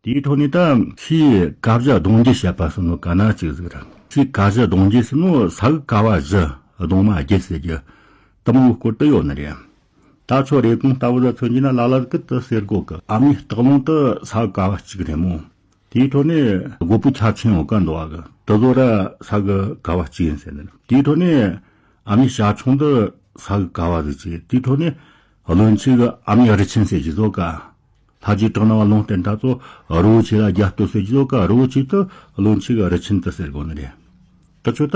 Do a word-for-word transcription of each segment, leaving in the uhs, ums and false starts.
དེའི་ཐོག་ནས་ད་ཤེས་ཀ་བཞི་གདུང་བརྒྱད་བཤད་པ་སོགས་ནོ་ག་ན་གཅིག་ཟིག་ར། ཤེས་ཀ་བཞི་གདུང་བརྒྱད་ཟེར་ནོ་ས་གི་ཀ་བ་བཞི་གདུང་མ་བརྒྱད་ཟེར་རྒྱུ་དེ་མོ་སྐོར་དུ་ཡོད་ནི་རེད། ད་ཆོ་རེ་གོང་ལྟ་བུ་ལ་མཚོན་གྱི་ན་ལ་ལ་གི་དུ་ཟེར་གོ་གི། ཨ་མའི་སྟག་ལུང་དུ་ས་གི་ཀ་བ་གཅིག་རེད་མོ། དེའི་ཐོག་ནས་སྒོ་པུ་ཆ་ཆེན་འོ་ཀ་འདུག་གི། དུ་ཟོ་ར་ས་གི་ཀ་བ་གཅིག་ཡིན་ཟེར་ནི་རེད། དེའི་ཐོག་ནས་ཨ་མའི་ཞ་ཆུང་དུ་ས་གི་ཀ་བ་ཟིག་བྱས། དེའི་ཐོག་ནས་བློན་ཆེ་གི་ཨ་མའི་རི་ཆེན་ཟེར་གྱི་ཟོ་ཀ། ལྷ་རྗེ་གྲགས་ནག་ལུང་བསྟན་ད་ཚོ་རི་བོ་ཆེ་ལ་རྒྱ་སྟོད་ཟེར་གྱི་ཟོ་ཀ། རི་བོ་ཆེ་དུ་བློན་ཆེ་གི་རི་ཆེན་དུ་ཟེར་གོ་ནི་རེད། ད་ཆོ་ད་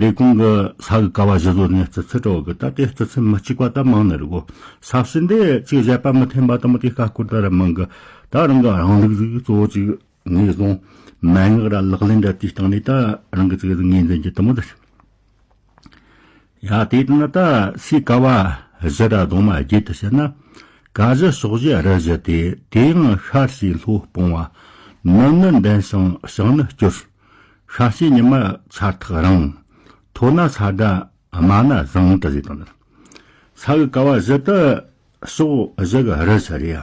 རེ་གོང་གི་ས་གི་ཀ་བ་བཞི་ཟོ་ནས་རྩི་ཚུལ་འགྲོ་གི། ད་དེ་རྩི་ཚུལ་མི་གཅིག་པ་ད་མང་ནི་རེད་གོ། ས་བྱི་འདི་ཅིག་བཞད་པ་མི་འཐེན་པ་དུ་མོ་དེ་ཁ་སྐོར་ད་ར་མང་གི། ད་རང་གི་རང་ལུགས་ཟིག་གཙོ་བོ་ཅིག་ངོས་བཟུང་མན་ངག་ར་ལག་ལེན་འདྲ་དེའི་སྟེང་ནས་ད་རང་གི་ཚིག་ཟིག་ངོས་འཛིན་གྱི་དུ་མོ་ཟིག། ཡ། དེ་ལྟ་ན་ད་སའི་ཀ་བ་བཞི་ར་གདུང་མ་བརྒྱད་དུ་བཤད་ན། ཀ་བཞི་ཕྱོགས་བཞི་རི་བཞི་སྟེ། དེ་ཡང་ཤར་བྱེ་ལྷོ་སྤོང་བ། ནུབ་ནི་འདན་ཞིང་བྱང་ནི་སྐྱོར། ཤར་བྱེ་ཉི་མ་འཆར་ཐག་རིང་། མཐོ་ན་ས་དགྲ་དམའ་ན་བཟང་དུ་ཟེར་དང་། ས་གི་ཀ་བ་བཞི་དུ་ཕྱོགས་བཞི་གི་རི་བཞི་རེད་ཡ།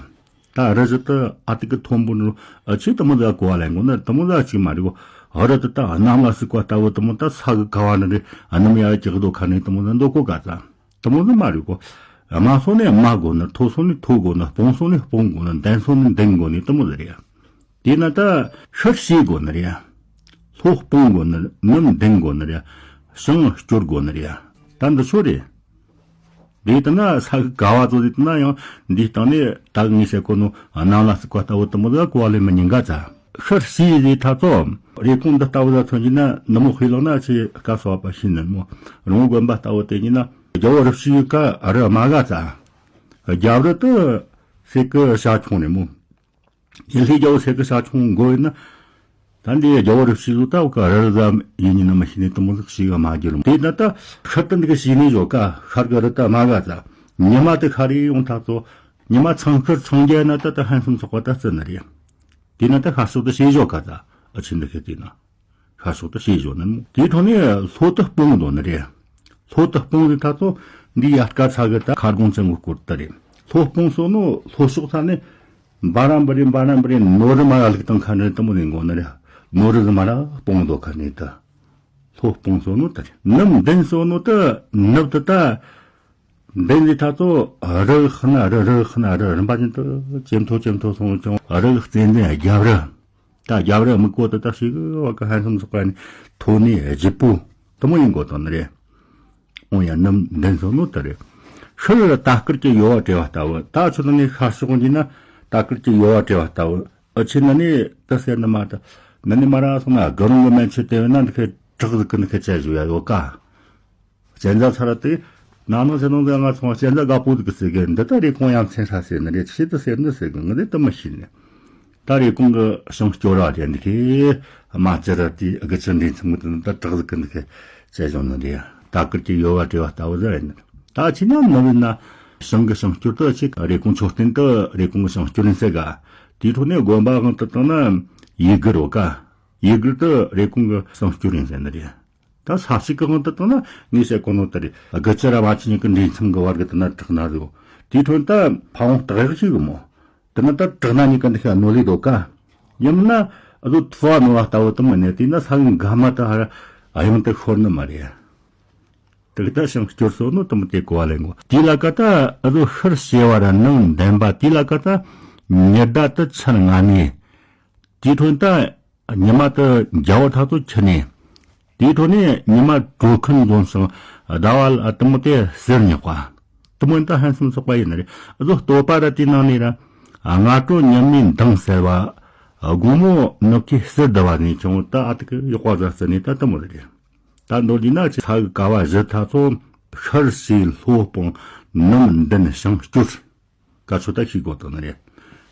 ད་རི་བཞི་དུ་ཨ་ཏི་ཀི་མཐོན་པོ་ནོ་ཨ་ཆེ་དུ་མོ་ཟ་གོ་བ་ལེན་གོ་ན་དུ་མོ་ཟ་ཅིག་མ་རེད་གོ། རི་དུ་ད་གནམ་ལ་ཟུག་པ་ལྟ་བུ་དུ་མོ་ད་ས་གི་ཀ་བ་ནི་རེད། ཨ་ནམ་ཡ་ཀྱག་དོ་ཁ་ནས་དུ་མོ་ཟ་འདོ་གོ་ག་ཙ། དུ་མོ་ཟ་མ་རེད་གོ། དམའ་སོང་ནས་དམའ་གོ་ནི། མཐོ་སོང་ནས་མཐོ་གོ་ནི། སྤུངས་སོང་ནས་སྤུངས་གོ་ནི། འདན་སོང་ནས་འདན་གོ་ནི་དུ་མོ་ཟ་རེད་ཡ། དེས་ན་ད་ཤར་བྱེ་གོ་ནི་རེད་ཡ། ལྷོ་སྤོང་གོ་ནི། ནུབ་འདན་གོ་ནི་རེད་ཡ། བྱང་སྐྱོར་གོ་ནི་རེད་ཡ། ད་འདི་ཆོ་རེད། དེ་ལྟ་ན་ས་གི་ཀ་བ་ཚོ་དེ་ལྟ་ན་ཡང་འདིའི་སྟེང་ནས་ད་གི་ངས་བཤད་གོ་ནོ་གནམ་ལ་ཟུག་པ་ལྟ་བུ་དུ་མོ་ཟ་གོ་བ་ལེན་མི་ཉན་ག་ཙ། ཤར་བྱེ་ཟེར་ཐ་ཚོ་རེ་གོང་འདི་ལྟ་བུ་ཟ་མཚོན་གྱི་ན་ནུ་མོ་ཧི་ལག་ན་ཆེ་སྐབས་སོགས་པ་ཤེས་ནི་མོ། རོང་བོ་དགོན་པ་ལྟ་བུ་དེ་ཉིད་ན་རྒྱལ་བོ་རི་བྱེའུ་ཀ་རི་དམའ་ག་ཙ། རྒྱབ་རི་དུ་སེ་གི་ཤ་ཆུང་རེད་མོ། ཡིན་ལྷའི་རྒྱལ་བོ་སེ་གི་ཤ་ཆུང་མགོ་ཡིན་ན། ད་འདི་རྒྱལ་བོ་རི་བྱེའུ་ད་བ་ཀ་རི་རི་ཟ་ཡིན་ཉིན་ན་མི་ཤེས་ནས་དུ་མོ་ཟིག་ཤེས་ག་མ་རྒྱུ་རུང་དེ་ན་ད་ཤར་དུ་འདི་གི་ཤེས་ནས་བཞོ་ཀ་ཤར་གི་རི་ད་དམའ་ག་ཙ། ཉི་མ་དེ་ཤར་རེ་ཡོང་ཐ་ཚོ་ཉི་མ་ཚང་ཤར་ཚང་རྒྱ་ན་ད་ད་ཧན་སུམ་ཚོགས་པ་ད་བརྩི་ནི་རེད། དེ་ན་ད་ཤར་ཕྱོགས་དུ་ཤེས་བཞོ་ཀ་ཙ། ཨ་ཆེན་འདི་ཁེ་དེ་ན། ཤར་ཕྱོགས་དུ་ཤེས་བཞོ་ནི་མོ། དེའི་ཐོག་ནས་ལྷོ་དུ་སྤུངས་འདོད་ནི་རེད། ལྷོ་དུ་སྤུངས་ཟེར་ཐ་ཚོ་འདི་ཡ་སྐ་ཚ་གི་ད་མཁར་གོང་ཚང་གི་སྐོར་དུ་རེད། ལྷོ་སྤུངས་སོ་ནོ་ལྷོ་ཕྱོགས་ཚ་ནས་འབའ་ར་འབུ་རེ་འབའ་ར་འབུ་རེ་ནོ་རི་མ་ར་ལུག་དང་ཁ་ནས་དུ་མོ་ནས་འགོ་ནི་རེད། ནོ་རི་ཟི་མ་ར་སྤུངས་འདོད་ཁ་ནས་ད་ལྷོ་སྤུངས་སོ་ནོ་ད་རེད། ནུབ་འདན་སོ་ནོ་ད་ནུབ་དུ་ད་འདན་ཟེར་ཐ་ཚོ་རི་ཁ་ན་རི་རི་ཁ་ན་རི་རིམ་པ་ཅན་དུ་ཇེ་མཐོ་ཇེ་མཐོ་སོང་ཀྱང་རི་བཙན་འཛིན་རྒྱབ་རི། ད་རྒྱབ་རི་མི་གོ་དུ་ད་ཞིག་བ་ག་ཧན་སུམ་ཚོགས་པ་ནི་མཐོ་ནི་ལྗིད་པོ་དུ་མོ་ཡིན་གོ་དོན་རེད། འོང་ཡ་ནམ་འདན་སོ་ནོ་དུ་རེད། ཤུལ་ལ་ད་སྐར་གྱི་ཡོལ་བ་བྲེ་བ་ལྟ་བུ། ད་ཆུ་ལ་ནི་ཤར་ཕྱོགས་འདི་ན་ད་སྐར་གྱི་ཡོལ་བ་བྲེ་བ་ལྟ་བུ། ཨ་ཆེ་ན་ནི་ད་ཟེར་ནི་མ་ད་ན་ནི་མ་ར་སོང་ན་དགའ་རུང་གི་མན་ཆད་དེ་བས་ན་འདི་ཁའི་བྲག་ཟིག་གི་འདི་ཁའི་བཅད་བཞུ་ཡ་ཡོད་ཀ། གཅན་ཚ་ཚ་ར་དེ་ན་ནང་ཚེ་ནང་ཚེ་ང་ཚོ་གཅན་ཚ་དགའ་པོ་ཟིག་གི་ཟེར་གི། འདི་ད་རེ་གོང་ཡ་མཚན་ཧྲ་ཟེར་ནི་རེད། ཆེ་དུ་ཟེར་ནི་ཟེར་གི། ང་དེ་དུ་མི་ཤེས་ནི། ད་རེ་གོང་གི་བྱང་སྐྱོར་བ་དེ་འདི་ཁའི་དམག་སྤྱི་ར་དེ་དགུ་ཅི་འདྲེན་ཚང་གི་དེ་ནི་ད་བྲག་ཟིག་གི་འདི་ཁའི་བཅད་བཞུ་ནི་རེད། ད་སྐར་གྱི་ཡོལ་བ་བྲེ་བ་ལྟ་བུ་ཟེར་ཡིན་ནི། ད་ཆེ་ན་ནི་བས་ན་བྱང་གི་བྱང་སྐྱོར་དུ་ཆེ་རེ་གོང་མཆོད་རྟེན་དུ་རེ་གོང་གི་བྱང་སྐྱོར་ཡིན་ཟེར་ག། དེའི་ཐོག་ནས་དགོན་པ་གང་དུ་བཏང་ན་ཡུལ་གུར་བ་ཀ། ཡུལ་གུར་དུ་རེ་གོང་གི་བྱང་སྐྱོར་ཡིན་ཟེར་ནི་རེད། ད་ས་གཅིག་གི་དབང་དུ་བཏང་ན་ངས་བཤད་གོ་ནོ་ལྟར་རེད། དགུ་ཅི་ར་མ་ཅི་གཉིས་ཀྱི་འདྲེས་མཚམས་ཀྱི་བར་གྱི་དེ་ན་བྲག་སྣ་རེད། དེའི་ཁྲོད་ད་ཕ་བོང་སྟག་གཡག་ཞིག་གི་མོ། དེ་ན་ད་བྲག་སྣ་གཉིས་ཀ་འདི་ཤ་ནོར་ལི་འདུག་ག། ཡང་མིན་ན་ཨ་ཟོ་ཐུ་བ་ནོར་བ་ལྟ་བུ་དུ་མ་ནས་དེ་ན་ས་གི་འགའ་མ་ད་ཧ་ར་ཨ་ཡང་དེ་ཤོར་ནི་མ་རེད། དེ་གི་ད་བྱང་སྐྱོར་སོ་ནོ་དུ་མ་དེ་གོ་བ་ལེན་གོ། དེ་ལ་ཀ་ད་ཨ་ཟོ་ཤར་བྱེ་བ་ར་ནང་འདན་པ། དེ་ལ་ཀ་ད་ཉི་ཟླ་དུ་ཆར་ང་ནས། དེའི་ཁྲོད་ད་ཉི་མ་དུ་རྒྱལ་བ་ཐག་ཚོ་ཁྱི་ནས། དེའི་ཁྲོད་ནས་ཉི་མ་གྲོ་ཁུན་འཛོམས་ཤིང་ཟླ་བ་ལ་དུ་མོ་དེ་ཟེར་ཉག་པ། དུ་མོ་ད་ཧན་སུམ་ཚོགས་པ་ཡིན་ནི་རེད། ཨ་ཟོ་བསྟོད་པ་ར་དེའི་ནང་ནས་ར། སྔ་དྲོ་ཉི་མའི་མདངས་གསལ་བ། དགོང་མོ་ནུབ་ཁའི་ཟེར་བདུ་བ་ནས་ཀྱང་ད་ཨ་ཏི་ཀི་ཡག་པ་ཟ་ཟེར་ནས་ད་དུ་མོ་རེད། ད་མདོར་བསྡུས་ན་ཆེ་ས་གི་ཀ་བ་བཞི་ཐག་ཚོ་ཤར་བྱེ་ལྷོ་སྤུངས་ནུབ་འདན་བྱང་སྐྱོར། ག་ཚོད་ད་ཤེས་དགོས་དོན་རེད།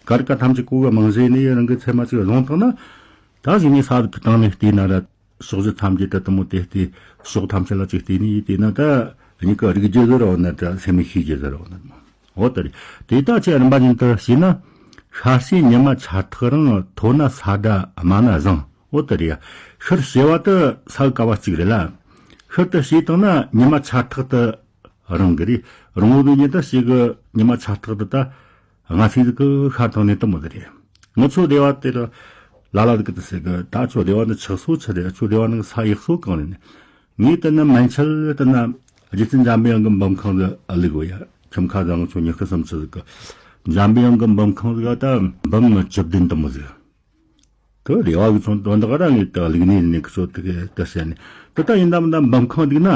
གར་ག་ཐམས་ཅད་གོ་གི་མང་ཟེར་ནས་རང་གི་ཚད་མ་ཅིག་བཟུང་བཏང་ན། ད་གཞི་ནས་ས་གི་སྟེང་ནས་བལྟས་ན་ར་ཕྱོགས་བཞི་ཐམས་ཅད་ད་དུ་མོ་དེ་བལྟས། ཕྱོགས་ཐམས་ཅད་ལ་ཅིག་བལྟས་ནས་བལྟས་ན་ད་གཉིས་ཀ་རིག་རྒྱུ་ཟེར་ར་བ་ན་ད་སེམས་མི་ཤེས་རྒྱུ་ཟེར་ར་བ་ན་འོ་ད་རེད། དེ་ད་ཆེ་རིམ་པ་བཞིན་དུ་བྱས་ན། ཤར་བྱེ་ཉི་མ་འཆར་ཐག་རིང་། མཐོ་ན་ས་དགྲ་དམའ་ན་བཟང་། འོ་ད་རེད། ཤར་བྱེ་བ་དུ་ས་གི་ཀ་བ་གཅིག་རེད་ལ། ཤར་དུ་བྱེ་བཏང་ན་ཉི་མ་འཆར་ཐག་དུ། རང་གི་རེད། རང་བོ་དུ་ཉིད་ད་ཞིག་གི་ཉི་མ་འཆར་ཐག་དུ་ད་ང་ཚིག་ཟིག་གི་ཤར་ཐང་ནས་དུ་མོ་དུ་རེད། ངི་ཆོ་སྡེ་བ་དེ་ལ་ལ་ལ་དེ་གི་དེ་ཟེར་གི། ད་ཆོ་སྡེ་བ་ནི་ཆགས་སོ་ཆི་རེད། ཆོ་སྡེ་བ་ནི་ས་ཡག་སོ་གང་རེད་ནི། ངས་ལྟ་ན་མན་ཆད་ལྟ་ན་རྗེ་བཙུན་འཇམ་པའི་དབྱངས་ཀྱི་འབུམ་ཁང་དུ་ཨ་ལུག་བ་ཡ། ཁྱིམ་ཁ་དང་ཆོ་ཉི་ཤུ་སུམ་ཅུ་ཟིག་གི། འཇམ་པའི་དབྱངས་ཀྱི་འབུམ་ཁང་ཟིག་ད་འབུམ་ངི་བཅུ་བདུན་དུ་མོ་ཟིག། དེ་རེ་བ་གི་ཚོང་དོན་དག་ར་ངས་ད་ལུག་ནས་ནས་ཁི་ཚོ་དེ་གི་དེ་བཤད་ནས། དེ་ད་ཡིན་ད་མིན་ད་འབུམ་ཁང་འདུག་ན་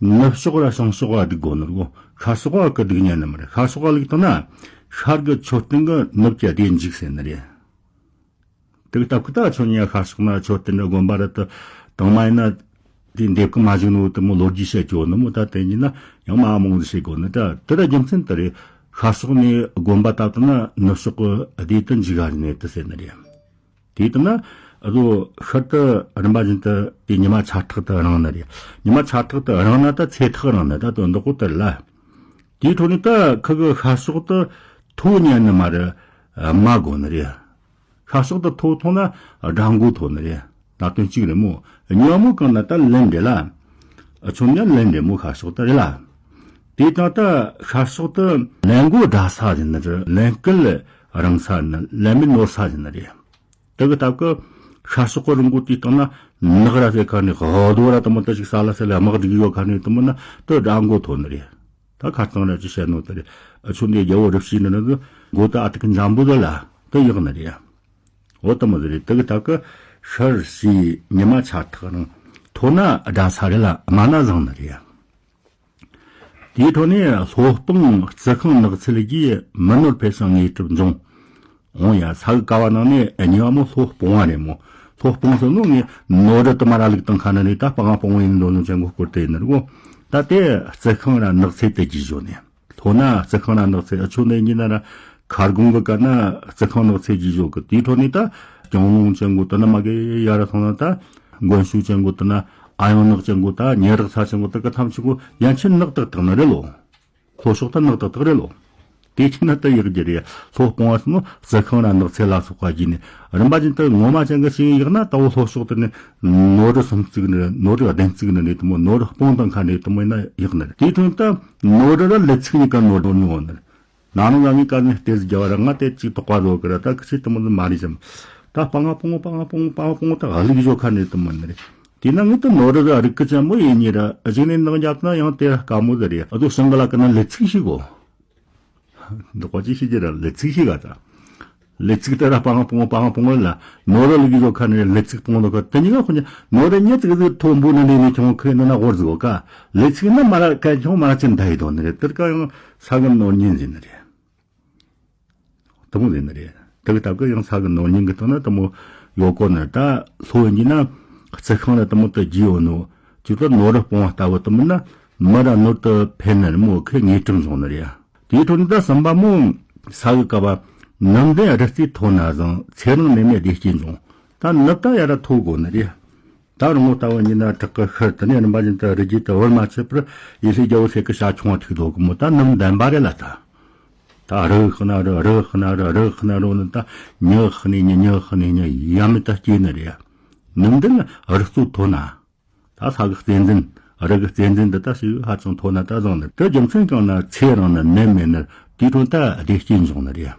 ནུབ་ཕྱོགས་ར་བྱང་ཕྱོགས་བ་འདུག་དགོ་ནི་རེད་གོ། ཤར་ཕྱོགས་བ་གི་འདུག་ཉན་ནི་མ་རེད། ཤར་ཕྱོགས་བ་ལུག་བཏང་ན་ཤར་གི་མཆོད་རྟེན་གི་ནུབ་ཀྱི་བདེ་འཇིགས་ཟེར་ནི་རེད། དེ་གི་སྟབས་ཀི་ད་ཆོ་ཉན་ཤར་ཕྱོགས་ན་མཆོད་རྟེན་ར་དགོན་པ་ར་དུ་དང་མ་ཡིན་ན་དེ་འདེབས་གི་མ་བཞུགས་ནོ་དེ་མོ་ལོ་རྒྱུས་བཤད་ཀྱི་ཡོད་ནི་མོ། ད་དེ་ཡིན་ན་ཡང་མ་མོང་ཟིག་བཤད་དགོ་ནི། ད་དེ་ད་རྒྱུ་མཚན་དེ་རེད། ཤར་ཕྱོགས་ནས་དགོན་པ་བཏབ་བཏང་ན་ནུབ་ཕྱོགས་གི་བདེ་དུ་འཇིགས་ག་ནས་དེ་ཟེར་ནི་རེད། དེ་ལྟར་ན་ཨ་ཟོ་ཤར་དུ་རིམ་པ་བཞིན་དུ་དེ་ཉི་མ་ཆ་ཐག་ཏུ་རིང་ནི་རེད། ཉི་མ་ཆ་ཐག་ཏུ་རིང་ན་ད་ཚེ་ཐག་རིང་ནི་ད་དོན་དག་པོ་དེ་རེད་ལ། དེའི་འཕྲོ་ནས་ད་ཁི་གི་ཤར་ཕྱོགས་དུ་མཐོ་ཉན་ནི་མ་རེད། དམའ་དགོ་ནི་རེད། ཤར་ཕྱོགས་དུ་མཐོ་མཐོང་ན་དགྲ་མགོ་མཐོ་ནི་རེད། ད་དོན་གཅིག་རེད་མོ། གཉིས་པ་མོ་གང་ན་ད་ལན་རེད་ལ། ཨ་ཆོ་ཉན་ལན་རེད་མོ། ཤར་ཕྱོགས་དུ་རེད་ལ། དེ་དང་ད་ཤར་ཕྱོགས་དུ་ལན་མགོ་དགྲ་ས་ཟེར་ནི་རེད། ལན་སྐུད་རིང་ས་ནི་ལན་མི་ནོར་ས་ཟེར་ནི་རེད། དེ་གི་སྟབས་ཀྱིས་ཤར་ཕྱོགས་ཀྱི་རི་མགོ་དེའི་སྟེང་ན་ནགས་ར་ཟེར་ཁ་ནས་ཧོ་རྡོ་ར་དེ་མོ་དེ་ཞིག་ས་ལ་ས་ལ་དམག་སྒྲིག་ཡོད་ཁ་ནས་དེ་མོ་ན་དེ་དགྲ་མགོ་མཐོ་ནི་རེད། ད་ཁ་རྩང་ར་ཅི་བཤད་ནོ་དེ་རེད། ཨ་ཆོ་འདི་རྒྱལ་པོ་རུ་བྱས་ནི་ནི་མགོ་ད་ཨ་ཏི་ཀི་འཇམ་པོ་དེ་ལ་དེ་ཡག་ནི་རེད། འོ་དེ་མོ་དེ་རེད། དེ་གི་སྟབས་ཀྱིས་ཤར་ཕྱོགས་ཉི་མ་ཆ་ཐག་རིང་། མཐོ་ན་དགྲ་ས་རེད་ལ་དམའ་ན་བཟང་ནི་རེད། དེའི་འཕྲོ་ནས་སློབ་སྤོང་རྩི་ཤིང་ནགས་ཚལ་གྱིས། མི་ནོར་འཕེལ་ཞིང་དངོས་གྲུབ་འབྱུང་། འོང་ཡ། ས་གི་ཀ་བ་ནང་ནས་གཉིས་པ་མོ་སློབ་སྤོང་བ་རེད་མོ། སློབ་སྤོང་ཟེར་ནོ་ངས་ནོར་རི་དུ་མ་ར་ལུག་བཏང་ཁ་ན་ནས་ད་སྤང་སྤོང་བ་ཡིན་འདོད་ནོ་ཅན་གོ་སྐོར་དེ་ཡིན་ནི་རེད་གོ། ད་དེ་རྩི་ཤིང་ར་ནགས་ཚལ་དུ་རྒྱུ་བཞོ་ནས། མཐོ་ན་རྩི་ཤིང་ར་ནགས་ཚལ། ཨ་ཆོ་འདི་ཡིན་ན་ར་མཁར་གོང་གི་ཀ་ན་རྩི་ཤིང་ནགས་ཚལ་རྒྱུ་བཞོ་གི། དེའི་འཕྲོ་ནས་ད་ལྗང་ལུང་ཅན་གོ་དེ་ན་མ་གི་ཡ་ར་སོང་ན་ད་མགོན་ཤུ་ཅན་གོ་དེ་ན་ཨ་ཡང་ནགས་ཅན་གོ་ད་ཉེ་རག་ཚ་ཅན་གོ་དེ་གི་ཐམས་ཅད་གོ་ཡན་ཆད་ནགས་དག་དག་ནི་རེད་ལོ། ལྷོ་ཕྱོགས་དུ་ནགས་དག་དག་རེད་ལོ། དེ་ཕྱིན་ན་དུ་ཡག་རྒྱུ་རེད། ལྷོ་སྤོང་བ་སོང་ན་རྩི་ཤིང་ར་ནགས་ཚལ་ལ་སོགས་པ་བགྱིས་ནས་རིམ་པ་བཞིན་དུ་ངོ་མ་ཅན་གི་ཞིག་ཡག་ན་ད་འོ་ལྷོ་ཕྱོགས་དུ་ནི་ནོར་རི་སུམ་བརྩིགས་ནི་རེད། ནོར་རི་བདུན་བརྩིགས་ནི་རེད། དེ་མོ་ནོར་རི་སྤོང་དང་ཁ་ནས་དེ་མོ་ཡིན་ན་ཡག་ནི་རེད། དེའི་དོན་དུ་ནོར་རི་ར་ལི་ཚིག་གཉིས་ཀ་ནོར་རི་ནོར་ནི་རེད། ན་ནིང་ལ་ངས་ཀ་ནས་ལྟས་སུ་རྒྱ་བ་ར་ང་དེ་གཅིག་དོགས་པ་བཟོ་གི་ར། ད་ཁི་ཆོས་དེ་མོ་ཟིག་མ་རེད་བསམ། ད་སྤང་སྤོང་སྤང་སྤོང་སྤང་སྤོང་ད་ཨ་ལུག་བཞོ་ཁ་ནས་དེ་མོ་ནི་རེད། དེས་ན་ངས་ད་ནོར་རི་ར་རིག་གི་ཅན་མོ་ཡིན་ནི་ར། གཞུག་ནས་ནག་རྒྱབ་ན་ཡང་དེ་ར་དཀའ་མོ་ཟིག་རེད། ཨ་ཚོ་ཤིང་གི་ལ་ཀ་ན་ལི་ཚིག་ཞིག་གོ། འདི་ཀོ་ཅི་ཤི་རྒྱུ་ར་ལི་ཚིག་ཤི་ག་ད། ལི་ཚིག་དེ་ར་སྤང་སྤོང་སྤང་སྤོང་ལ་ནོར་རི་ལུག་བཞོ་ཁ་ནས་ལི་ཚིག་སྤོང་ལོ་ཁ་དེ་གཉིས་ཀ་ཁོ་ནི་ནོར་རི་ཉེ་ཚིག་ཟིག་ཐོ་འབུ་ནི་ནི་ནི་ཁྱོང་ཁོས་ནི་ན་ཝོར་ཟིག་གོ་ཀ། ལི་ཚིག་ནི་མ་ར་ཀ་ཁྱོང་མ་ར་ཅན་ད་ཡི་དོ་ནི་རེད། དེར་ཀ་ཡང་ས་གི་ནོར་ཉིན་ཟིན་ནི་རེད། དེ་མོ་ཟིན་ནི་རེད། དེ་གི་སྟབས་ཀྱིས་ཡང་ས་གི་ནོར་ཉིན་གི་སྟེང་ན་དེ་མོ་ཡོད་གོ་ནི། ད་ལྷོ་ཡིན་གྱི་ན་རྩི་ཤིང་ལ་དེ་མོ་དུ་རྒྱུ་ཡོད་ནོ། ཅིག་ད་ནོར་རི་སྤོང་བ་ལྟ་བུ་དེ་མིན་ན་མི་ར་ནོར་དུ་འཕེལ་ནི་རེད་མོ། ཁོས་དངོས་གྲུབ་འབྱུང་ནི་རེད། དེའི་འཕྲོ་ནས་ད་གསུམ་པ་མོ་ས་གི་ཀ་བ། ནུབ་འདན་རི་རྩེ་མཐོ་ན་བཟང་། ཚེ་རིང་ནད་མེད་བདེ་སྐྱིད་འབྱུང་། ད་ནུབ་ད་ཡ་ར་མཐོ་དགོ་ནི་རེད། ད་རི་བོ་ལྟ་བུ་ཡིན་ན་བྲག་གི་ཤར་དུ་ནས་རིམ་པ་བཞིན་དུ་རི་རྒྱུད་དུ་བུར་མ་ཆད་པར་ཡེ་ཤེས་རྒྱལ་པོ་སྲས་ཀྱི་ཞལ་ཆུང་བ་ཐུག་འདུག་གི་མོ། ད་ནུབ་འདན་པ་རེད་ལ་ད། ད་རི་ཤི་ན་རི་རི་ཤི་ན་རི་རི་ཤི་ན་རི་ནི་ད་ཉི་ཤི་ནི་ཉི་ཉི་ཤི་ནི་ཉི་ཡ་མི་ད་སྐྱེ་ནི་རེད། ནུབ་འདན་རི་གཙོ་མཐོ་ན། ད་ས་གི་རྩེ་འཛིན། རི་གི་རྩེ་འཛིན་འདི་ད་ཞིག་ཧ་ཅང་མཐོ་ན་ད་བཟང་ནི། དེ་རྒྱུ་མཚན་གང་ན་ཚེ་རིང་ནི་ནད་མེད་ནི། དེའི་འཕྲོ་ད་བདེ་སྐྱིད་འབྱུང་ནི་རེད།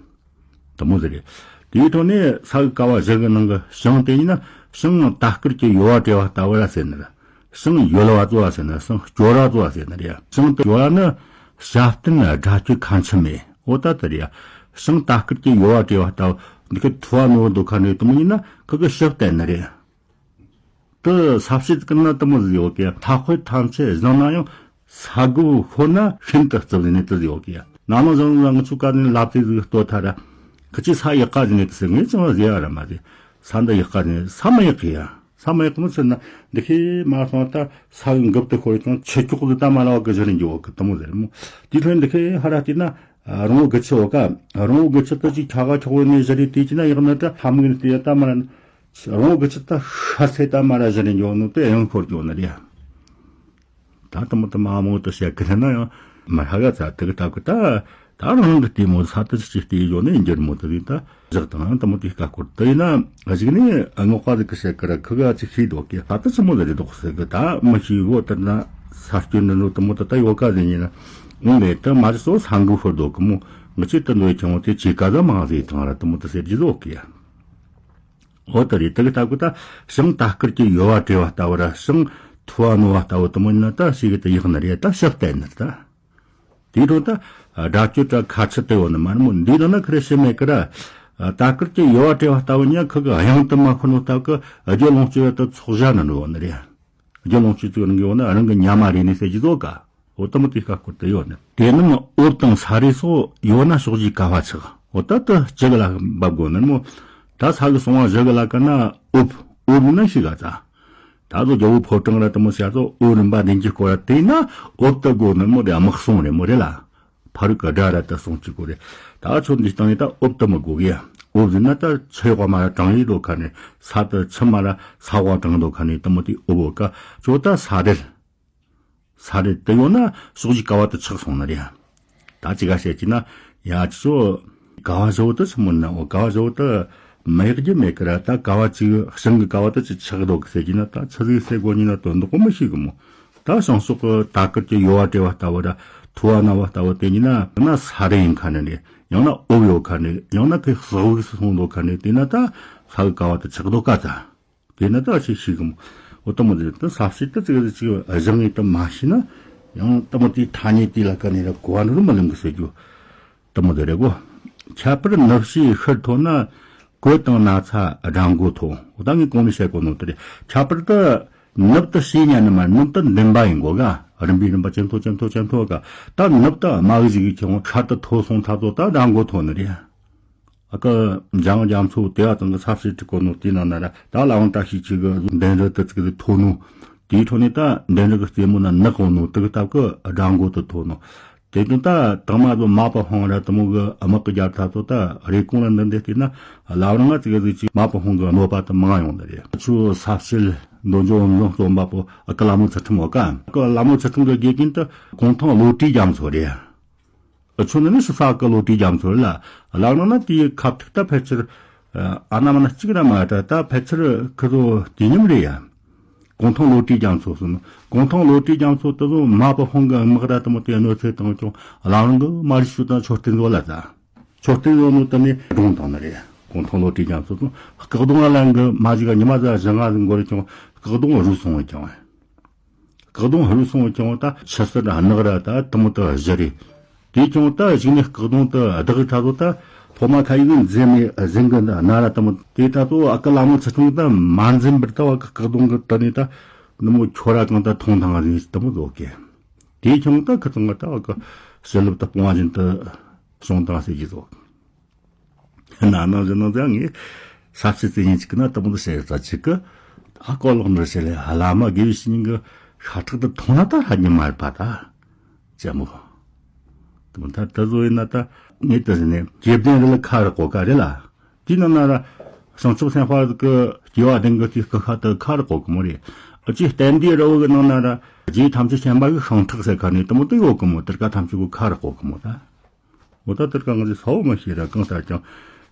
དེ་མོ་ཟེར་རེད། དེའི་འཕྲོ་ནས་ས་གི་ཀ་བ་བཞི་གི་ནང་གི་ཤིང་དེ་ཡིན་ན་ཤིང་དར་དཀར་གྱི་ཡོལ་བ་བྲེ་བ་ལྟ་བུ་ར་ཟེར་ནི་རེད། ཤིང་ཡོལ་བ་བཙོ་བ་ཟེར་ནི། ཤིང་སྐྱོར་བ་བཙོ་བ་ཟེར་ནི་རེད། ཤིང་དེ་ཡོལ་བ་ནི་བྱ་བརྟན་དགྲ་གཅོད་ཁ་མཆུ་མེད། འོ་ད་དེ་རེད། ཤིང་དར་དཀར་གྱི་ཡོལ་བ་བྲེ་བ་ལྟ་བུ་འདི་གི་ཐུ་བ་ནོར་འདུག་ཁ་ནས་དེ་མོ་ཡིན་ན་ཁི་གི་ཞིབ་བསྟན་ནི་རེད། དེ་ས་བཤད་ཀྱི་ན་དེ་མོ་ཟིག་ཡོད་ཀི། མཐའ་དཔེ་ཐམས་ཅད་བཟང་ན་ཡང་ས་སྒོ་ཤོར་ན་ཤིན་ཏུ་རྩུབ་ཟིག་ནས་དེ་ཟིག་ཡོད་ཀི། ནང་ལོ་བཟང་ལ་ང་ཚོ་ཀ་ནས་ལབ་དེ་ཟིག་ལྟོ་ཐ་ར། ཁི་ཅི་ས་ཡག་ག་ཟིག་ནས་དེ་ཟིག་ངས་ཅང་ཟེར་ཡ་ར་མ་ཟེར། ས་འདི་ཡག་ག་ཟིག་ནས་ས་མ་ཡག་གི་ཡ། ས་མ་ཡག་གི་མི་ཚོད་ན་འདི་ཁེ་མ་སོང་ད་ས་གི་འགབ་ཏུ་ཤོར་ཀྱང་ཆུ་སྐྱོག་ཟིག་ད་མ་ལ་བ་གི་བཞུར་རིན་གྱི་འོག་གི་དེ་མོ་ཟེར་མོ། དེ་ཐོན་འདི་ཁེ་ཧ་ར་བལྟས་ན་རོང་བོ་དགུ་ཆུ་འོག་ག། རོང་བོ་དགུ་ཆུ་དེ་ཅིག་ཁ་ག་ཁྱོག་བོ་ནས་བཞུར་རིན་དེ་ཅི་ན་ཡག་ན་ད་ཧ་མི་གི་ནས་དེ་ཡ་ད་མ་ར། རོང་བོ་གི་ཆུ་ད་ཤར་ཚེ་ད་མ་ར་བཞིན་རེ་འགྱོ་ནོ་དེ་ཡང་འཁོར་འགྱོ་ནི་རེད། ད་དེ་མོ་དེ་མ་མོ་དེ་བཤད་གི་རེད་ན་ཡང་མ་ཧ་ག་ཚ་དེ་གི་སྟབས་གི་ད། ད་རང་གི་ལྟད་མོ་ས་དེ་ཅི་ལྟས་ཡོད་ནི་འགྱུར་མོ་དེ་རེད། ད་བཞག་དང་དེ་མོ་དེ་ཀ་སྐོར་དེ་ཡིན་ན་གཞུག་ནས་སྔོག་པ་དེ་གི་བཤད་གི་ར་ཁི་ག་ཅིག་ཤེས་འདུག་གི། ད་དེ་ཆི་མོ་དེ་རེད་འདུག་ཟེར་གི། ད་མི་ཤེས་བོ་དེ་ན་ས་སྐྱོན་འདི་ནོ་དེ་མོ་དེ་ད་ཡོད་ག་ཟེར་ཉིན་ན་འོང་ལེ་དེ་མ་ཅི་སོ་ས་འགུལ་ཤོར་འདུག་གི་མོ། ང་ཅི་དེ་འདོད་ཀྱང་དེ་ཅི་ག་ཟ་མང་ཟེར་དང་ར་དེ་མོ་དེ་ཟེར་གི་ཟོ་གི། འོ་དེ་རེད། དེ་གི་སྟབས་གི་ད་ཞིང་ད་སྐུར་གྱི་ཡོལ་བ་བྲེ་བ་ལྟ་བུ་ར། ཞིང་འཐུ་བ་རྣོ་བ་ལྟ་བུ་དེ་མོ་ཡིན་ན་ད་ཞིག་གི་དེ་ཡག་ནི་རེད། ད་ཞིག་བལྟས་ནི་རེད་ད། དེའི་འཕྲོ་ད་སྒྲ་སྐྱོ་སྒྲ་ཁ་ཆུ་དེ་ཡོད་ནི་མ་རེད་མོ། འདིའི་ནང་ན་ཁི་རེ་ཤི་མེད་གི་ར། ད་སྐུར་གྱི་ཡོལ་བ་བྲེ་བ་ལྟ་བུ་ཉ་ཁི་གི་གཡང་དུ་མ་ཁོ་ནོ་སྟབས་གི་རྒྱུ་ལོངས་སྤྱོད་ཡོད་དུ་ཚོགས་བཞག་ནི་འགྲོ་ནི་རེད། རྒྱུ་ལོངས་སྤྱོད་ཚུགས་རང་གི་ཡོད་ན་རང་གི་ཉ་མ་རེད་ནི་ཟེར་གྱི་ཟོ་ག་འོ་དེ་མོ་དེ་ཁ་སྐོར་དུ་ཡོད་ནི། དེ་ནི་མོ་འོབས་དང་ས་རེ་སོགས་ཡོད་ན་ཕྱོགས་བཞིའི་ཀ་བ་ཆགས། འོ་ད་དུ་ཅི་གི་ལ་འབབ་དགོས་ནི་མོ། ད་ས་གི་སོང་བ་བཞི་གི་ལ་ཀ་ན་འོབས། འོབས་ནི་ཤི་ག་ཙ། ད་ཚོ་རྒྱལ་པོ་ཕོ་བྲང་ར་དེ་མོ་བྱ་ཚོ་འོབས་རིམ་པ་བདུན་གྱི་སྐོར་ར་དེ་ན་འོབས་དུ་དགོས་ནི་མོ། དེ་དམག་སོང་རེད་མོ་རེད་ལ། ཕ་རུ་གི་དགྲ་ར་དུ་སོང་གཅིག་གོ་རེད། ད་ཆོ་འདི་སྟེང་ནས་ད་འོབས་དུ་མི་དགོས་གི་ཡ། འོབས་ཟིན་ན་ད་ཆུ་ཡོག་མ་ར་གྲང་ཡིག་དོ་ཁ་ནས་ས་དུ་ཆུ་མ་ར་ས་འོག་གྲང་དོ་ཁ་ནས་དེ་མོ་དེ་འོབས་འོ་ཀ་ཅོ་ད་ས་རེད། ས་རེད་དུ་ཡོང་ན་ཕྱོགས་བཞི་ཀ་བ་དུ་ཆགས་སོང་ནི་རེད། ད་ཅི་ག་བཤད་ཀྱི་ན་ཡ་ཅི་ཅོ་ཀ་བ་བཞི་བོ་དུ་ཆི་མོ་ན་འོ་ཀ་བ་བཞི་བོ་དུ་མི་ཡག་རྒྱུ་མེད་ཀི་ར། ད་ཀ་བ་ཅིག་ཞིང་གི་ཀ་བ་དུ་ཅི་ཆགས་འདུག་གི་ཟེར་གྱི་ན་ད་ཆི་ཟིག་ཟེར་དགོས་ཉི་ན་དོན་དུ་གོ་མི་ཤེས་གི་མོ། ད་བྱང་ཕྱོགས་ཀྱི་ད་སྐུར་གྱི་ཡོལ་བ་བྲེ་བ་ལྟ་བུ་ར་འཐུ་བ་རྣོ་བ་ལྟ་བུ་དེ་ཉིད་ན་ན་ས་རེ་ཡིན་ཁ་ནས་རེད། ཡང་ན་འོབས་ཡོད་ཁ་ནས། ཡང་ན་ཁོས་ཟག་བུག་སུ་སོང་འདུག་ཁ་ནས། དེ་ན་ད་ས་གི་ཀ་བ་དུ་ཆགས་འདུག་ག་ཙ། དེ་ན་ད་ཆི་ཤེས་གི་མོ། འོ་དེ་མོ་དེ་ད་ས་བྱི་དུ་ཙིག་ཙིག་ཅིག་གཞང་ངེ་དུ་མ་ཤེས་ན་ཡང་དེ་མོ་དེ་ཐ་སྙད་དེ་ལ་ཀ་ནས་ར་གོ་བ་འགྲོ་མ་ལེམ་གི་ཟེར་རྒྱུ། དེ་མོ་དེ་རེད་གོ། ཁྱད་པར་ནུབ་ཕྱེད་ཤུར་མཐོ་ན་གོས་དང་ན་ཚ་དགྲ་མགོ་མཐོ། འོ་ད་ངས་གོང་ནས་བཤད་གོ་ནོ་དེ་རེད། ཁྱད་པར་དུ་ནུབ་ཏུ་ཕྱེད་ཉན་ནི་མ། ནུབ་ཏུ་འདུན་པ་ཡིན་གོ་ག་རིམ་པས་རིམ་པ་ཇེ་མཐོ་ཇེ་མཐོ་ཇེ་མཐོ་ག་ད་ནུབ་ཏུ་དམའ་གི་ཞིག་གི་ཁྱེད་ཤར་དུ་མཐོ་སོང་ཐ་ཚོ་ད་དགྲ་མགོ་མཐོ་ནི་རེད། ཨ་ཀ་འཇང་རྒྱ་མཚོ་དེ་བ་ཚང་གི་ཚབ་བྱེད་ཀྱི་གོ་ནོ་དེ་ན་ན་ར་ད་ལ་འོང་བཀྲ་ཤིས་ཆོས་གི་མདུན་རི་དུ་ཚིག་གི་མཐོ་ནོ། དེའི་འཕྲོ་ནས་ད་མདུན་རི་གི་རྩེ་མོ་ན་ནག་འོང་ནོ་དུ་གི་སྟབས་གི་དགྲ་མགོ་དུ་མཐོ་ནོ། དེ་དུ་ད་དང་མ་ཚོ་མ་པ་ཧོང་ར་དུ་མོ་གི་དམག་གི་རྒྱབ་ཐ་ཚོ་ད་རེ་ཀོང་ལ་འདི་འདི་བལྟས་ན་ལ་རང་ང་ཚིག་གི་ཚིག་ཅིག་མ་པ་ཧོང་གི་གནོད་པ་དུ་མང་ཡོང་ནི་རེད། ཆུ་ས་བྱིལ་མདོ་འཇོ་འོམ་བཟང་རྩོམ་པ་པོ་ཨ་ཀ་ལ་མོ་ཚུལ་ཁྲིམས་འོ་ཀ་ཨ་ཀ་ལ་མོ་ཚུལ་ཁྲིམས་གི་དགེ་རྒན་དུ་གུང་ཐང་བློ་གྲོས་རྒྱ་མཚོ་རེད། ཨ་ཆོ་ནི་ནི་ཤི་ས་ཀི་བློ་གྲོས་རྒྱ་མཚོ་ལ་ལག་ནང་ན་དེའི་ཁ་ཐུག་ད་ཕལ་ཆེར་ཨ་ན་མ་ན་གཅིག་ར་མ་ད་ད་ཕལ་ཆེར་ཁི་ཚོ་དུས་མཉམ་རེད་ཡ། གུང་ཐང་བློ་གྲོས་རྒྱ་མཚོ་སོང་། གུང་ཐང་བློ་གྲོས་རྒྱ་མཚོ་དུ་ཚོ་མ་པ་ཧོང་གི་དམག་ར་དུ་མོ་དེ་གནོད་འཚེ་བཏང་ཀྱང་ལག་རང་གི་མ་རིག་ཤུ་དང་མཆོད་རྟེན་བཟོ་ལ་ད། མཆོད་རྟེན་བཟོ་ནོ་དུ་ནི་སྒྲུང་བཏང་ནི་རེད། གུང་ཐང་བློ་གྲོས་རྒྱ་མཚོ་སོང་། སྐག་གདོང་ལ་ལན་གི་མ་ཞིག་ཉི་མ་ཟ་བཞི་ང་ཟིག་འགོར་ཀྱང་སྐག་གདོང་རུལ་སོང་བ་ཀྱང་། སྐག་གདོང་ཧུར་སོང་ཀྱང་ད་ཆུ་སེར་ནག་ར་ད་དུ་མོ་དུ་བཞི་རེད། དེ་ཀྱང་ད་གཞུག་ནས་སྐག་གདོང་དུ་བདག་ད་ཚོ་ད་ཐོག་མ་ཁ་ཡིག་འཛེམ་ནས་འཛིན་གི་ན་ར་དུ་མོ་དེ་ད་ཚོ་ཨ་ཀ་ལ་མོ་ཚུལ་ཁྲིམས་ད་མ་འཛིན་པར་ད་བ་སྐག་གདོང་གི་ད་ནས་ད་ནུ་མོ་ཁྱོ་ར་གང་ད་མཐོང་དང་རེད་དུ་མོ་ཟོ་གེ། དེ་ཀྱང་ད་ཁི་ཚང་གི་ད་བ་ཀ་ཞི་ལུབ་ད་སྤོང་བ་བཞིན་དུ་སོང་དང་ཟེར་གྱི་ཟོ། ན་ནང་བཞིན་ནང་ཚང་ངས་ས་བྱི་རྩེ་ཉིན་ཅིག་གི་ན་དུ་མོ་དུ་བཤད་ཡོད་ཙ་ཅིག་གི་ཨ་ཀོ་ལོག་འདྲ་བཤད་ལས་ཧ་ལ་མ་དགེ་བའི་བཤེས་གཉེན་གི་ཤ་ཁྲག་དུ་མཐོང་ན་ད་ཧ་ཉི་མ་རེད་པ་ད། ཅེ་མོ། དུ་མོ་ད་ད་བཟོ་ཡིན་ན་ད་ངས་ད་ཟིན་ནས་དགེ་ལྡན་རི་ལ་ཁ་རི་གོ་ཀ་རེད་ལ། དེའི་ནང་ན་ར་བྱང་ཆུབ་སེམས་དཔའ་གི་སྐྱེ་བ་བདུན་གི་དུས་སྐུ་ཁ་དུ་ཁ་རི་གོ་གི་མོ་རེད། ཨ་ཅེ་བསྟན་འདིའི་རི་བོ་གི་ནང་ན་ར་རྗེ་ཐམས་ཅད་མཁྱེན་པ་གི་ཤིང་ཁྲག་ཟེར་ཁ་ནས་དུ་མོ་དུ་ཡོད་གི་མོ། དེར་ཀ་ཐམས་ཅད་གི་ཁ་རི་གོ་གི་མོ་ད། འོ་ད་དེར་ཀ་ང་ཚོས་ས་བོ་མ་ཤེས་ར་གང་ལྟར་ཀྱང་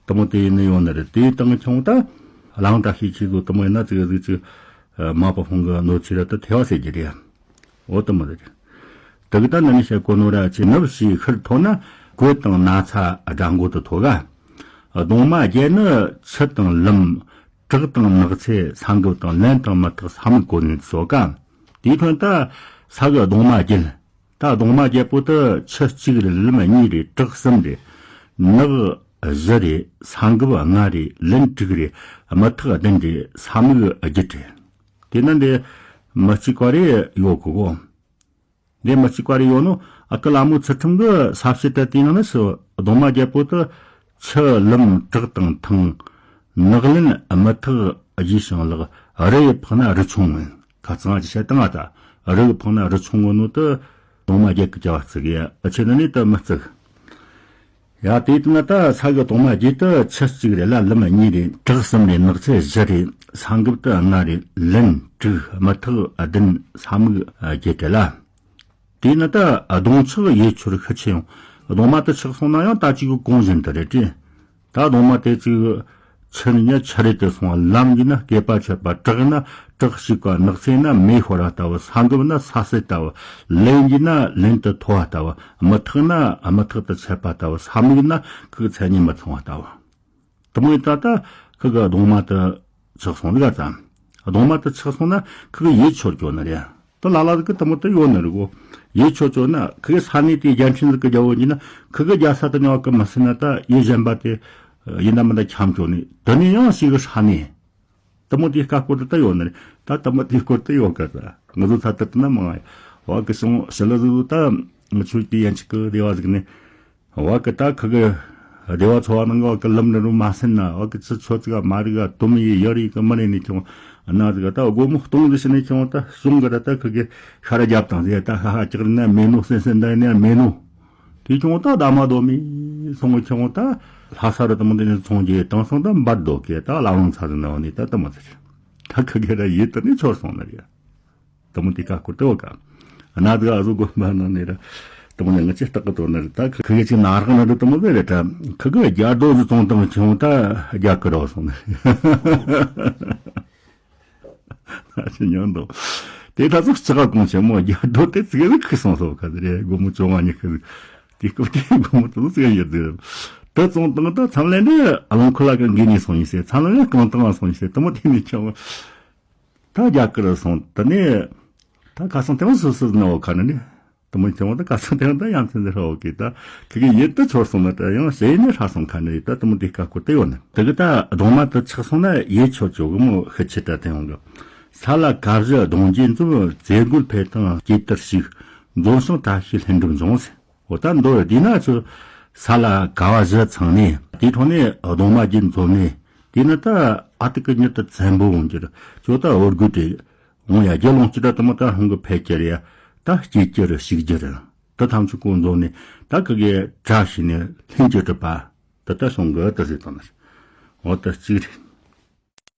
དུ་མོ་དེ་ཡིན་ནི་ཡོང་ནི་རེད། དེའི་སྟེང་ཁྱོང་ད་ལའང་བཀྲ་ཤིས་ཆོས་གི་དུ་མོ་ཡིན་ན་ཙིག་ཙིག་ཙིག་མ་པ་ཧོང་གི་གནོད་འཚེ་ར་དུ་ཐེ་བ་ཟེར་གྱི་རེད། འོ་དུ་མོ་རེད། དེ་གི་ད་ནི་ནི་བཤད་གོ་ནོ་ར་ཆེ་ནུབ་ཕྱེད་ཤུར་མཐོ་ན་གོས་དང་ན་ཚ་དགྲ་མགོ་དུ་མཐོ་ག་གདོང་མ་བརྒྱད་ནི་ཆུ་དང་ལམ་བྲག་དང་ནགས་ཚལ་ས་འགུལ་དང་ལན་དང་མུ་ཐག་ས་མིག་གོ་ནས་ཚོ་ག་དེའི་ཐོན་ད་ས་གི་གདོང་མ་བརྒྱད། ད་གདོང་མ་བརྒྱད་པོ་དུ་ཆུ་གཅིག་རེད། ལམ་གཉིས་རེད། བྲག་གསུམ་རེད། ནགས་བཞི་རེད། ས་འགུལ་ལྔ་རེད། ལན་དྲུག་རེད། མུ་ཐག་བདུན་རེད། ས་མིག་བརྒྱད་རེད། དེ་ན་འདི་མི་གཅིག་པ་རེད་ཡོད་གི་གོ། འདི་མི་གཅིག་པ་རེད་ཡོད་ནོ་ཨ་ཀ་ལ་མོ་ཚུལ་ཁྲིམས་གི་ས་བྱི་དུ་དེ་ནང་ནི་སུ་གདོང་མ་བརྒྱད་པོ་དུ་ཆུ་ལམ་བྲག་དང་ཐང་། ནགས་ལན་མུ་ཐག་རྒྱས་ཤིང་ལག་རི་ཡི་ཕག་ན་རི་ཆུང་ངུ། ཁ་ཚང་གི་བཤད་སྟངས་ཨ་ད་རི་གི་ཕག་ན་རི་ཆུང་ངུ་ནོ་དུ་གདོང་མ་བརྒྱད་གི་བྱ་བ་བརྩི་གི་ཡ། ཨ་ཆེ་ན་ནི་དུ་མི་བརྩི་གི་ཡ། དེ་དུ་ན་ད་ས་གི་གདོང་མ་བརྒྱད་དུ་ཆུ་གཅིག་རེད་ལ་ལམ་གཉིས་རེད། བྲག་གསུམ་རེད། ནགས་ཚལ་བཞི་རེད། ས་འགུལ་དུ་ལྔ་རེད། ལན་དྲུག་མུ་ཐག་བདུན་ས་མིག་བརྒྱད་རེད་ལ། དེས་ན་ད་གདོང་ཆགས་ཡུལ་ཆོར་ཤི་ཆེ་ཡང་གདོང་མ་དུ་ཆགས་སོང་ན་ཡང་ད་ཅིག་གི་གོང་བཞིན་དུ་རེད་དྲི། ད་གདོང་མ་དེ་ཅིག་ཆུ་ནི་ཉ་ཆུ་རེད་དུ་སོང་བ། ལམ་གྱི་ན་སྐེད་པ་ཆད་པ། བྲག་ན་བྲག་ཞིག་པ། ནགས་ཚལ་ན་མེ་ཤོར་བ་ལྟ་བུ། ས་འགུལ་ན་ས་སྲེད་ལྟ་བུ། ལན་གྱི་ན་ལན་དུ་མཐོ་བ་ལྟ་བུ། མུ་ཐག་ན་མུ་ཐག་ཏུ་ཆད་པ་ལྟ་བུ། ས་མིག་ན་ཁུག་མཚན་ཉིད་མི་མཚུངས་པ་ལྟ་བུ། དུ་མོ་ཡི་ད་ལྟ་ཁི་གི་གདོང་མ་དུ་ ཆགས་སོང་ལ་ཙམ། གདུང་མ་དེ་ཆགས་སོང་ན་ཁི་གི་ཡིད་ཆོར་ཀྱོ་ནི་རེད། ད་ལ་ལ་གི་དེ་མོ་དེ་ཡོད་ནི་རེད་གོ། ཡིད་ཆོར་ཀྱོ་ན་ཁི་གི་ས་གནས་དེའི་རྒྱལ་ཕྲན་ཟིག་གི་རྒྱལ་པོ་ཡིན་ན་ཁི་གི་རྒྱལ་ས་དེ་ནས་བ་གི་མི་སྲིད་ན་ད་ཡིད་གཞན་པ་དེ་ཡིན་ན་མིན་ན་འཁྱམ་ཀྱོ་ནི་དེ་ནས་ཡང་ཞིག་གི་ས་གནས། དེ་མོ་དེའི་སྐད་སྐོར་དེ་ད་ཡོད་ནི་རེད། ད་དེ་མོ་དེའི་སྐོར་དེ་ཡོད་ག་ད་ང་ཚོ་ཚ་དེ་དེ་ན་མང་ང་བ་གི་སོང་ཞི་ལ་ཟིག་ད་ང་ཆོས་དེ་ཡན་ཆིག་གི་སྡེ་བ་ཟིག་ནས། བ་གི་ད་ཁི་གི་སྡེ་བ་ཚོ་བ་ནང་གི་བ་གི་ལམ་ནི་རུ་མ་སེམས་ན་བ་གི་ཚི་ཆོ་ཚིག་མ་རིག་ག་དུམ་ཡི་ཡར་ཡི་གི་མི་ནི་ནི་ཁྱོང་ན་ཟིག་ད་སྒོ་མོ་སྟོང་ཟིག་ཤི་ནི་ཁྱོང་ད་གཞུང་གི་ད་ད་ཁི་གི་ཤ་ར་རྒྱབ་དང་ཟེ་ད་ཧ་ཧ་ཅིག་ན་མེ་ནོ་སེམས་སེམས་ད་ནི་མེ་ནོ། དེ་ཁྱོང་ད་ད་མ་དོ་མི་སོང་གི་ཁྱོང་ད་ལྷ་ས་རུ་དུ་མོ་འདི་ནི་ཚོང་རྒྱུ་དང་སོང་ད་འབར་དོ་གི་ད་ལ་ལོང་ཚ་ཟིག་ན་བ་ནི་ད་དུ་མ་ཚ་ད་ཁི་གི་ར་ཡི་ད་ནི་ཆོར་སོང་ན་རེད། དུ་མོ་དེ་ཀ་སྐོར་དེ་བ་ཀ། ན་དགའ་ཨ་ཟུ་གོ་མ་ན་ནི་ར། དུ་མོ་ནི་ང་ཅི་སྟག་གི་དོ་ན་ར་ད་ཁི་གི་ཅི་ན་རག་ན་ར་དུ་མོ་ཟེར་ར་ད་ཁི་གི་རྒྱ་རྡོ་ཟི་ཙོང་དང་ཆུང་ད་རྒྱ་ཀི་རོ་སོང་ནི། ཨ་ཅི་ཉོན་དོ། དེ་ད་ཚོ་ཅི་ག་གོང་ཆེན་མོ་རྒྱ་རྡོ་དེ་ཙི་གི་ཟི་ཁི་སོང་སོ་ཁ་ཟི་རེ་སྒོ་མོ་ཅོ་མ་ཉི་ཁི་ཟི། དེ་སྐབས་དེ་སྒོ་མོ་དུ་ཙི་གི་ཡོད་ཟི། ད་ཙོང་དང་ད་མཚམས་ལན་ནི་ཨ་ལོང་ཁུ་ལ་གི་འགི་ནི་སོང་ཡིན་ཟེར་མཚམས་ལན་ནི་གང་དང་སོང་ཡིན་ཟེར་དུ་མོ་དེ་ནི་ཆུང་། ད་རྒྱ་གར་སོང་དེ་ནས་ད་ཁ་སང་དེ་བ་སུ་སུ་ནའོ་ཁ་ནི་ནི་དུ་མོ་དེ་བ་ད་ཁ་སང་དེ་བ་ད་ཡང་ཚན་ཟེར་ཧོ་གི་ད་ཁི་གི་ཡིད་དུ་ཆོར་སོང་ན་ད་ཡང་ཞེ་ནས་ཧྲ་སོང་ཁ་ནི་ད་དུ་མོ་དེ་ཀ་ཁོ་དེ་ཡོད་ནི་དེ་གི་ད་གདུང་མ་དུ་ཆགས་སོང་ན་ཡིད་ཆོར་ཆོ་གི་མོ་ཤི་ཆི་ད་དེ་ཡོང་གི། ས་ལ་ཀ་བཞི་གདུང་རྒྱུད་འཛོམས། རྫས་རྒོད་འཕེལ་དང་སྐྱེ་དར་ཞིག། འཛོམས་ཤིང་བཀྲ་ཤིས་ལྷུན་གྲུབ་འབྱུང་ཟེར། འོ་ད་མདོར་བསྡུས་ན་ཆུ་ས་ལ་ཀ་བ་བཞི་ཚང་ནས་དེའི་ཐོག་ནས་གདུང་མ་རྒྱུད་འཛོམས་ནས་དེས་ན་ད་ཨ་ཏི་ཀི་མྱུར་དུ་བཙན་པོ་འོང་གྱུར་ཅོ་ད་འོར་དགོས་ཏེ་འོང་ཡ་རྒྱལ་ལོངས་སྤྱི་ད་དུ་མ་ད་ཧང་གི་ཕལ་ཆེར་ཡ་ད་སྐྱེ་གྱུར་ཞིག་གྱུར་ད་ཐམས་ཅད་ཀུན་འཛོམས་ནས་ད་ཁི་གི་བཀྲ་ཤིས་ནས་ལྷུན་གྱིས་གྲུབ་པ་ད་ད་སོང་གི་ད་ཟེར་དང་ན་འོ་ད་གཅིག་རེད།